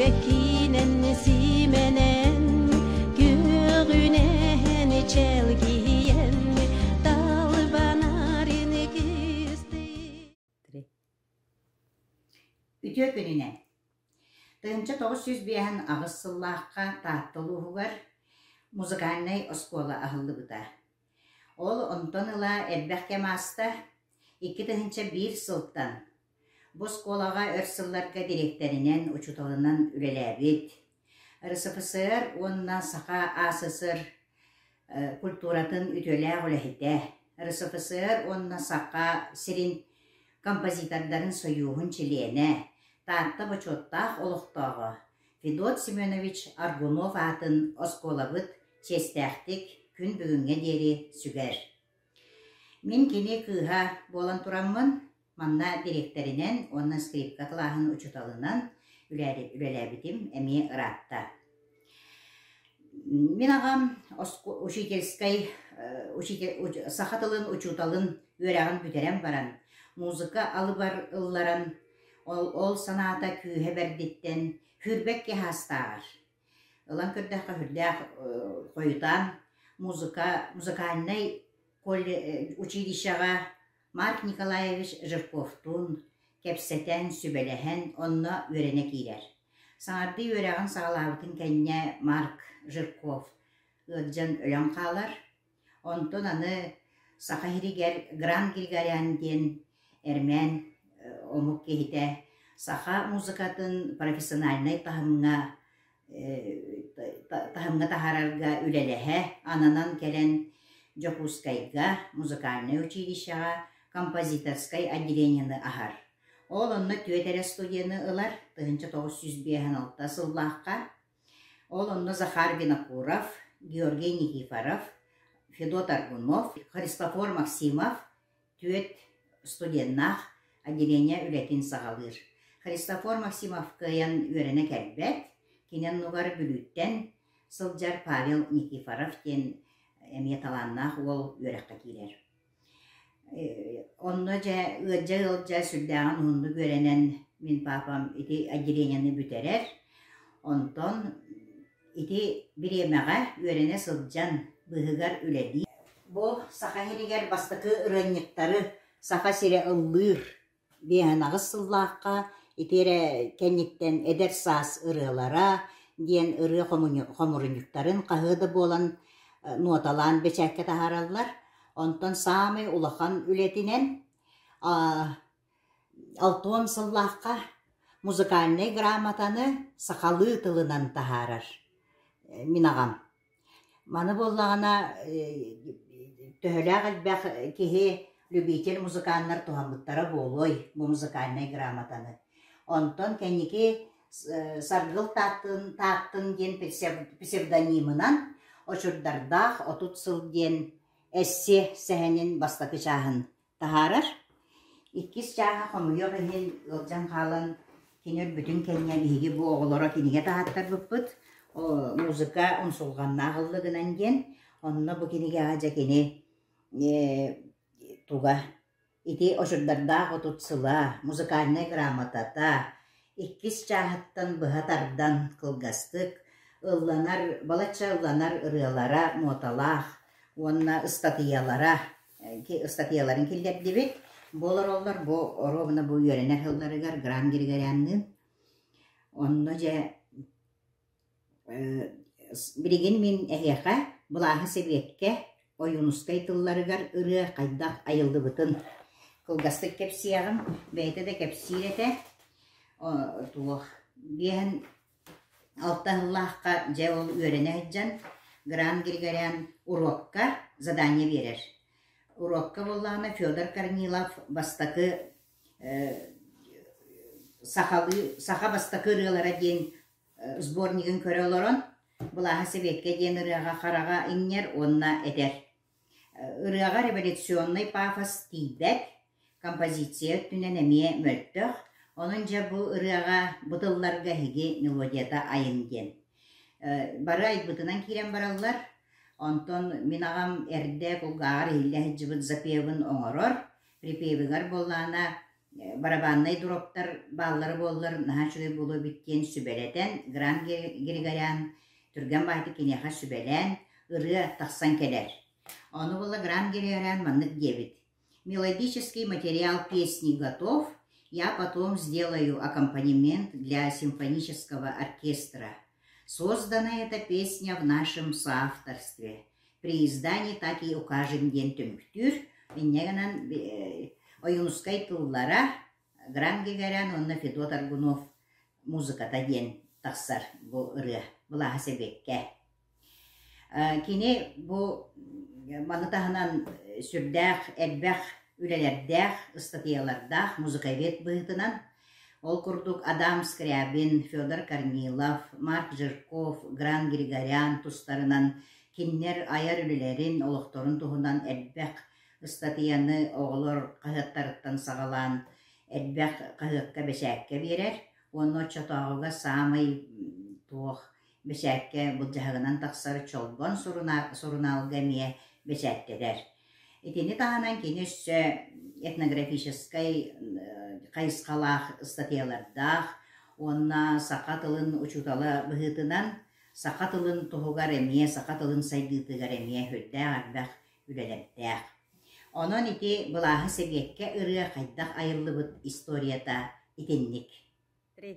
Сибэккинэн симэнэн, күөҕүнэн чэлгийэн, талбанарын кистии. Үтүө күнүнэн! 1958 сыллаахха Таатта улууһугар музыкальнай оскуола аһыллыбыта. Ол онтон ыла элбэх кэм ааста, 2001 сылтан Бу оскуолаҕа өр сылларга дириэктэринэн, учууталынан үлэлээбит, РСФСР уонна Саха АССР культуратын үтүөлээх үлэһитэ, РСФСР уонна Саха сирин композитордарын сойууһун чилиэнэ, Таатта бочуоттаах олохтооҕо Федот Семенович Аргунов аатын оскуолабыт чиэстээхтик күн бүгүҥҥэ диэри сүгэр. Мин кини кыыһа буолан тураммын, манна дириэктэринэн уонна скрипка кылааһын учууталынан үлэлээбитим эмиэ ыраатта. Мин аҕам учительскай саха тылын учууталын үөрэҕин бүтэрэн баран, музыка алыбар ылларан, ол санаата күүһэ бэрдиттэн сүүрбэккэ саастааҕар Ылан көрдөххө сүрдээх хойутаан музыка музыкальнай училищеҕа Марк Николаевич Жирковтуун кэпсэтэн, сүбэлэһэн онно үөрэнэ киирэр. Саҥардыы үөрэҕин саҕалаабытын кэннэ Марк Жирков ыалдьан өлөн хаалар. Онтон аны Саха сиригэр Гран Григорян диэн эрмээн омук киһитэ саха музыкатын профессиональнай таһымҥа таһымҥа таһаарарга үлэлэһэ ананан кэлэн Дьокуускайга музыкальнай училищеҕа композиторскай отделениены аһар. Ол онно түөрт эрэ студены ылар 1956 сыллаахха Ол онно Захар Винокуров, Георгий Никифоров, Федот Аргунов, Христофор Максимов түөрт студеннаах отделение үлэтин саҕалыыр. Христофор Максимов кыайан үөрэнэ кэлбэт, кини оннугар Бүлүүттэн сылдьар Павел Никифоров диэн эмиэ талааннаах уол үөрэххэ киирэр. Онно дьэ ыалдьа-ыалдьа сүрдээҕин уһуннук үөрэнэн мин паапам ити отделениены бүтэрэр. Онтон ити бириэмэҕэ үөрэнэ сылдьан быыһыгар үлэлиир. Бу Саха сиригэр бастакы ырыанньыктары Саха сирэ ыллыыр 58 сыллаахха ити эрэ кэнниттэн «Эдэр саас ырыалара» диэн ырыа хомурунньуктарын хаһыа да буолан нуоталаан бэчээккэ таһаараллар. Онтон саамай улахан үлэтинэн 60 сыллаахха музыкальнай грамотаны сахалыы тылынан таһаарар мин аҕам. Маны буоллаҕына төһөлөөх элбэх киһи любитель музыканнар туһаммыттара буолуой бу музыкальнай грамотаны. Онтон кэнники Саргыл Тааттын, Тааттын диэн псевдонимынан Очурдардаах 30 сыл диэн эссе сэһэнин бастакы чааһын таһаарар. Иккис чааһа хомуйуох иһин ыалдьан хаалан кини өлбүтүн кэннэ биһиги бу оҕолоро кинигэ таһааттарбыппыт музыка умсулҕаннаах ыллыгынан диэн онно бу кинигэҕэ дьэ кини туга ити очурдардаах 30 сыла музыкальнай грамотата иккис чааһыттан быһа тардан кылгастык ылланар балачча ылланар ырыалара ноталаах уонна ыстатыйалара ыстатыйаларын киллэрдибит. Бу олороллор бу оруобуна бу үөрэнэр сылларыгар Гран Григорянныын. Онно дьэ билигин мин эһиэхэ былааһы сэбиэккэ Ойуунускай тылларыгар ырыа хайдах айыллыбытын кылгастык кэпсиэҕим. Бэйэтэ да кэпсиир этэ. Туох биэһэн Алта сыллаахха дьэ ол үөрэнэ сылдьан Гран Григорян уруокка задание биэрэр. Уруокка буоллаҕына Федор Корнилов бастакы сахалыы саха бастакы ырыалара диэн сборнигын көрө олорон Былааһа Сэбиэккэ диэн ырыаҕа хараҕа иҥнэр уонна этэр: Ырыаҕа революционнай пафос тиийбэт, композиция өттүнэн эмиэ мөлтөх, онон дьэ бу ырыаҕа бу тылларга эһиги мелодията айыҥ диэн. Бары айбытынан киирэн бараллар, онтон мин аҕам эрдэ кулгааҕар иһиллэ сылдьыбыт запевын оҥорор, припевигэр буоллаҕына. Барабаннай дроптар бааллара буоллар наһаа үчүгэй буолуо эбит диэн сүбэлэтэн Гран Григорян түргэн баайдык киниэхэ сүбэлээн ырыа тахсан кэлэр. Ону буолла Гран Григорян маннык диэбит: Мелодический материал песни готов, я потом сделаю аккомпанемент для симфонического оркестра. Создана эта песня в нашем соавторстве. При издании так и укажем диэн түмүктүүр. Инньэ гынан Ойуунускай тыллара Гран Гигарян уонна Федот Аргунов музыката диэн тахсар бу ырыа былааһа сэбиэккэ. Кини бу маны таһынан сүрдээх элбэх үлэлэрдээх, ыстатыйалардаах музыковед быһыытынан ол курдук Адам Скрябин, Федор Корнилов, Марк Жирков, Гран Григорян тустарынан кинилэр айар үлэлэрин, олохторун туһунан элбэх ыстатыйаны оҕолор хаһыаттарыттан саҕалаан элбэх хаһыакка бэчээккэ биэрэр уонна оччотооҕуга саамай туох бэчээккэ былдьаһыгынан тахсар Чолбон сурунаалга эмиэ бэчээттэнэр. Итини таһынан кини өссө этнографическай хайысхалаах ыстатыйалардаах уонна саха тылын учуутала быһыытынан саха тылын туһугар эмиэ саха тылын сайдыытыгар эмиэ сүрдээх элбэх үлэлэрдээх. Онон ити былааһы сэбиэккэ ырыа хайдах айыллыбыт историята итинник. Три.